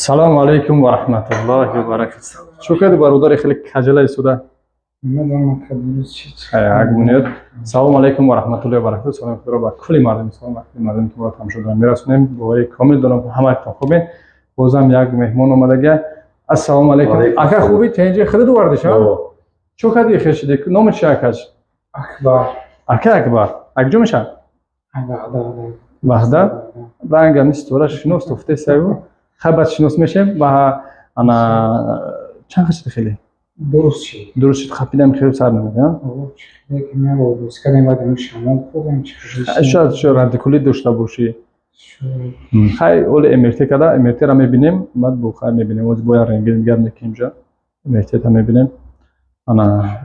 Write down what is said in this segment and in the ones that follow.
Ассалому алайкум ва раҳматуллоҳи ва баракатуҳ. Чӣ кардӣ, бародари хеле каҷала истода? Як. Салому алайкум ва раҳматуллоҳи ва баракатуҳ. Саломи худро ба кулли мардум, салом ба кулли мардум, ки моро тамошо доранд, мерасонем. Бовари комил дорам, ки ҳамаатон хубед. Бозам як меҳмон омадага. Ассалому алайкум. Ака, хубӣ? Тенҷи худат овардиш, ҳа? Чӣ кардӣ, хел шудӣ? Номи чи акаш? Акбар. Ака Акбар. Акҷо мешавад? Ваҳдат. Рангам ситора шинос тофте саю. Хай, баъд шинос мешем ва ана чанд хел шуд хеле? Дуруст шуд. Дуруст шуд, хапидам хеле сар намед, шояд радикулит дошта бошӣ. Хай, оли МРТ када, МРТ-ра мебинем, баъд бо хай мебинем, ози бояд рентген гап мекунем ҷа. МРТ-та мебинем. Ана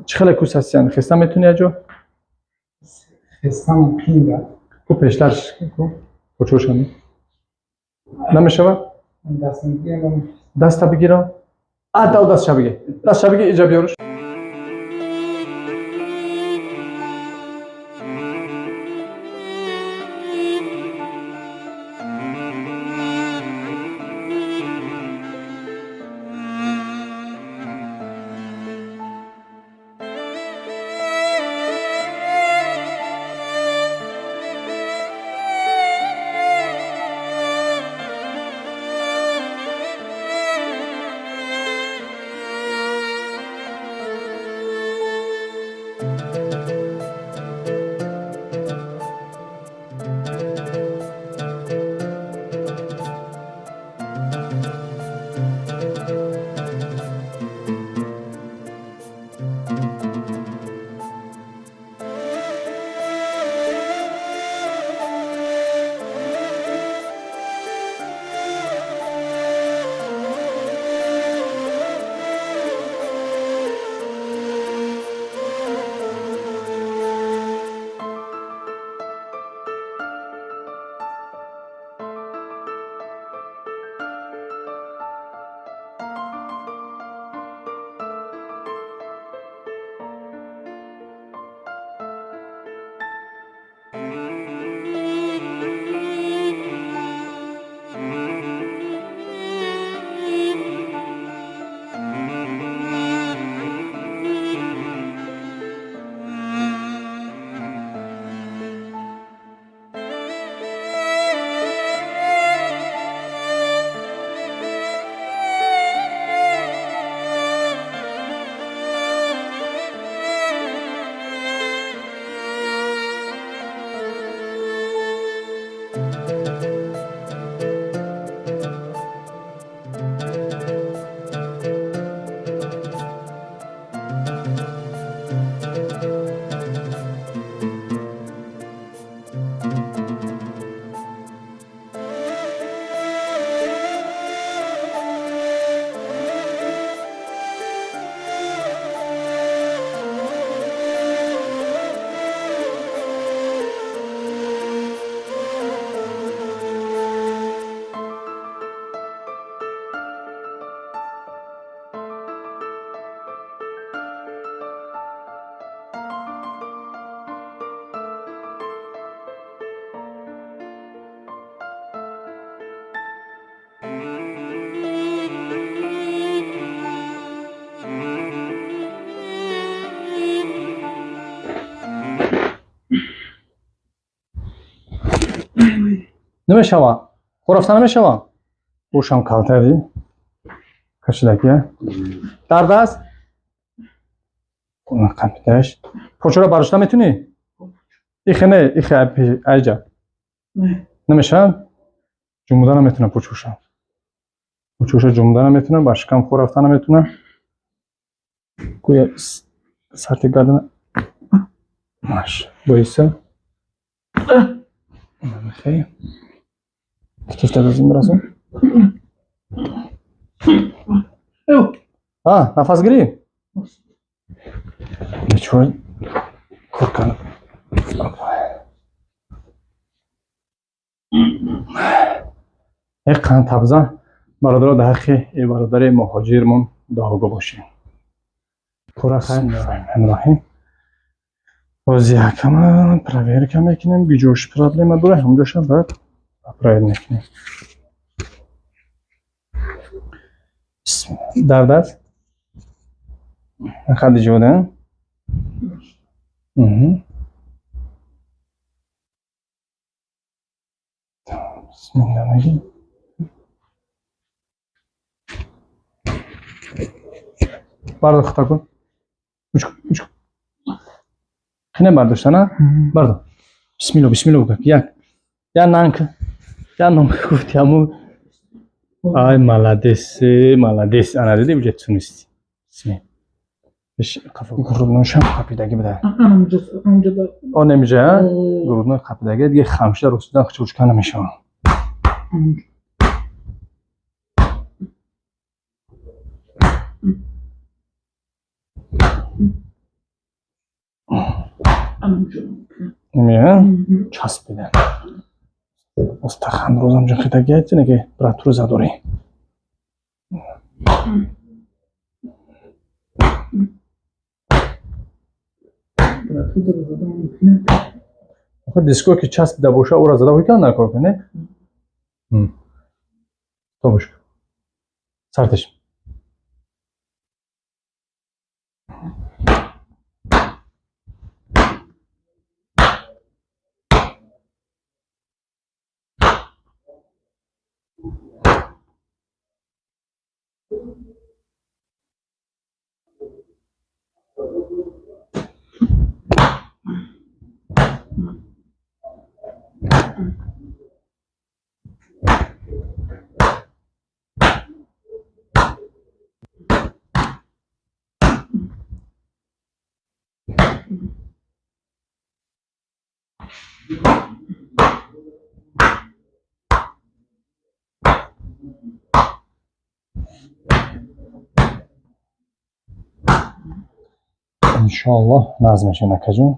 чӣ хеле кус ҳастиян? Хеста метунӣ аҷо? Хестан қиин. Ку пештар ку кучошани? Намешавад? Даста бигирам? А, дав дастша бигир. Дастша бигир, иҷа биёрш. Намешава? Хо рафта намешава? Бошам калтари. Кашидаки. Дард аст? Қапидаш. Почора бардошта метунӣ? Ихе не, ихе айҷа. Намешавад? Ҷумуда наметунам почоша. Почоша ҷумуда наметунам, ба шикам хо рафта наметунам. Гӯя сарти гардана. Маш, боиса. Хей. Китифта дозим расун. А, нафас гирӣ? Бечора кор кардам. Э қанд табзан бародаро, дар ҳаққи э бародари муҳоҷирмон дуогӯ бошем. Кора хайр, раҳим. Боз якама проверка мекунем, биҷош проблема дора, ҳамҷоша баъд проверка мекунем. Дард аст? Хадди ҷода? Бисмилла мегим. Бардор, хато кун. Уч. Хине бардошта, на? Бардор. Бисмилла, бисмилла букун. Як. Я нанк. Я ном гуфти ҳамун. Ай, молодец, молодец. Ана диди, уҷа тунисти. Бисмилла. Грудношам қапидаги буда. Он эмиҷа, грудной қапидаги, диге хамшида ростидан хучурчка намешавам. Часпида. Остахандрозам ҷинхидаги айтине ки братуру задорӣ. Диско ки часпида боша, ӯра зада ҳуй кан кор куне? Тобуш. Сартеш. Иншоаллоҳ назм мешавем, акаҷон.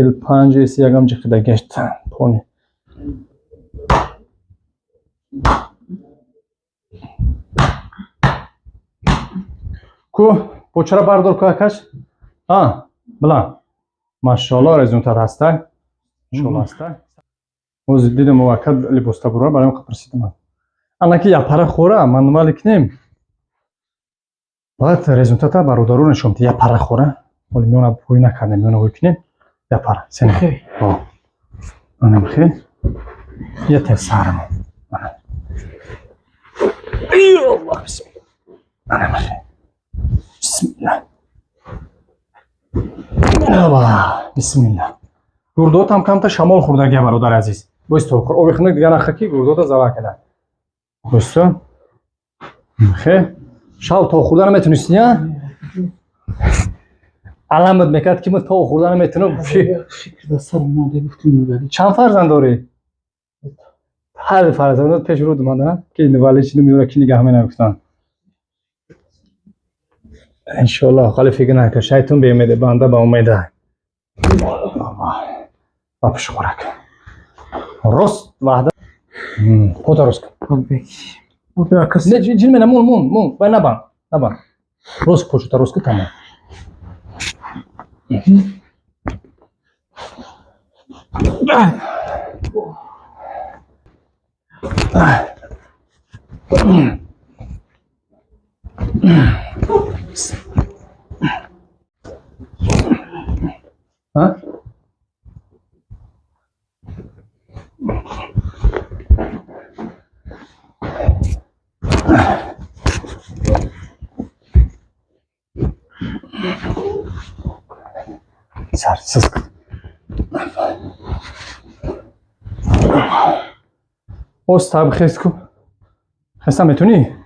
L5 S ягам ҷиқида гашт пони. Ку почара бардор ку, акаш. А, билан. Машоаллоҳ, результат ҳаста. Иншоаллоҳ ҳаста. Ҳозир дидам, ака либоста бура, барои ҳам пурсидам. Анаки япара хӯра, манвали кинем. Баъд результата бародаро нишон медиҳ. Япара хӯра. Ҳоли миёна ҳӯй накардем, миёна ҳӯй кинем. Япара. Сене. Ана михе. Я сарам. Ана. Эй Аллоҳ, бисмилла. Ана михе. Бисмилла. Бисмилла. Гурдотам камта шамол хӯрдагия, бародари азиз. Бойсто, оби хунук дигар наха ки гурдота зарар када. Бойсто. Хе. Шав то хӯрда наметунисти, я? Аламат мекард ки ман то хӯрда наметунам. Чанд фарзанд дорӣ? Ҳар фарзандот пеш рӯ омада, ки вали чину меёра, ки нигаҳ менагуфтанд. Иншоаллоҳ, ҳали фикр накун, шайтон беумеде, банда ба умеда. Ба пушхӯрак. Рост ваҳда. Пота рост кун. Не, ҷин мена, мун, мун, мун, вай набанд, набанд. Рост почута рост кун, тамом. А? Сар, сиск. Оз таб хест ку. Хеста метунӣ?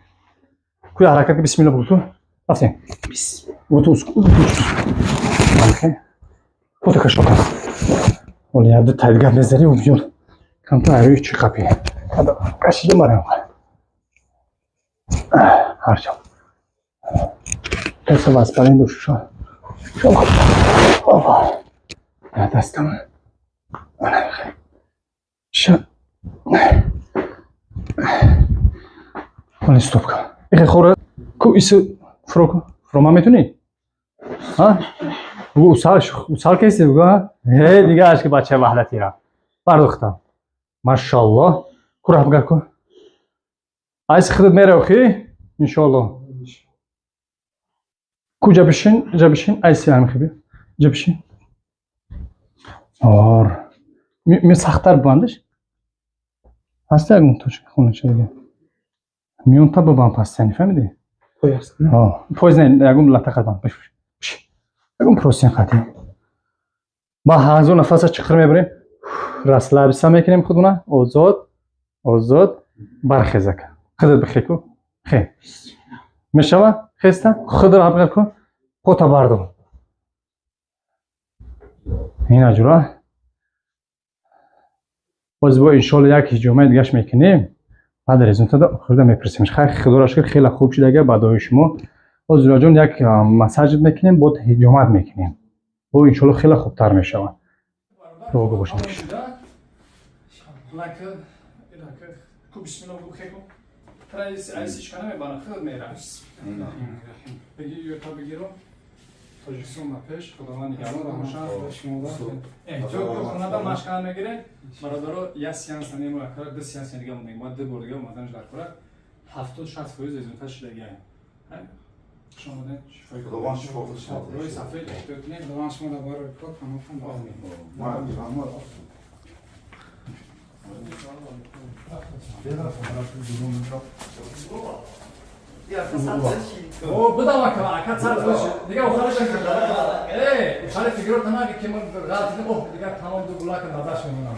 Куя ҳаракат ки, бисмилла бугу ту. Рафтем. Утус. Пота кашока. Оли яду тайдгар мезари убьён. Камтар айрӯи чӣ қапи. Кашида марам. Ҳарчам. Каса васпалин душа. Опа. Дастам. Ша. Оли стоп ка. Ихе хора ку ису фро ку. Фро ма метунӣ? Ҳа? Усал, усал кеси бугу, ҳа? Э, дига ашки бачаи ваҳдатира. Бардохтам. Машаллоҳ. Ку раҳбгар ку. Айси худат меравхи, иншоалло. Куҷа бишин, ҷа бишин, айси ҳамихи би. Ҷа бишин. Ор. Ми сахттар бандиш. Ҳаста ягон точка хонача дига. Миёнта бибанд пастяни, фаҳмидӣ? Пояс. Пояс не, ягон лата қадам. Биш, биш. Ягон простынь қатӣ. Ба ҳазор нафаса чиқир мебарем. Расслабиться мекунем худуна, озод, озод, бархезака. Худат бихеку. Хе. Мешава? Хеста? Худро ҳаб ку. Пота бардор. Ина ҷура. Боз бо иншоалло як ҳиҷомаи дигаш мекунем. Баъд результата охирда мепурсем. Хай, худоро шукр, хеле хуб шудага ба дуои шумо. Боз ҷураҷон, як массаж мекунем, бод ҳиҷомат мекунем. Бо иншоалло хеле хубтар мешавад. Дуогӯ бошед. Ку бисмилла гу, хеку. Айсичка намебарам, худат мера. Беги, ёта бигиру. Тоҷикистон ба пеш, Худованд нигаҳбон бошад. Эҳтиёт, хонада машқара мегирем. Бародаро, як сеанс немо, якара ду сеанс дига мондем. Ма ду бор дига омаданаш дар кора 70-60% результат шудагиам. Хуш омадед. Шифои Худованд шифо худшон. Рӯи сафед эҳтиёт кунед. Худованд шумо дар барои кор паноҳ. Раҳмат. О, бидава ка, ака цар хош. Дига охараш э, охари фигуро танаги ки ман ғалат, оҳ, дига тамом ду гулака надаш мемонам.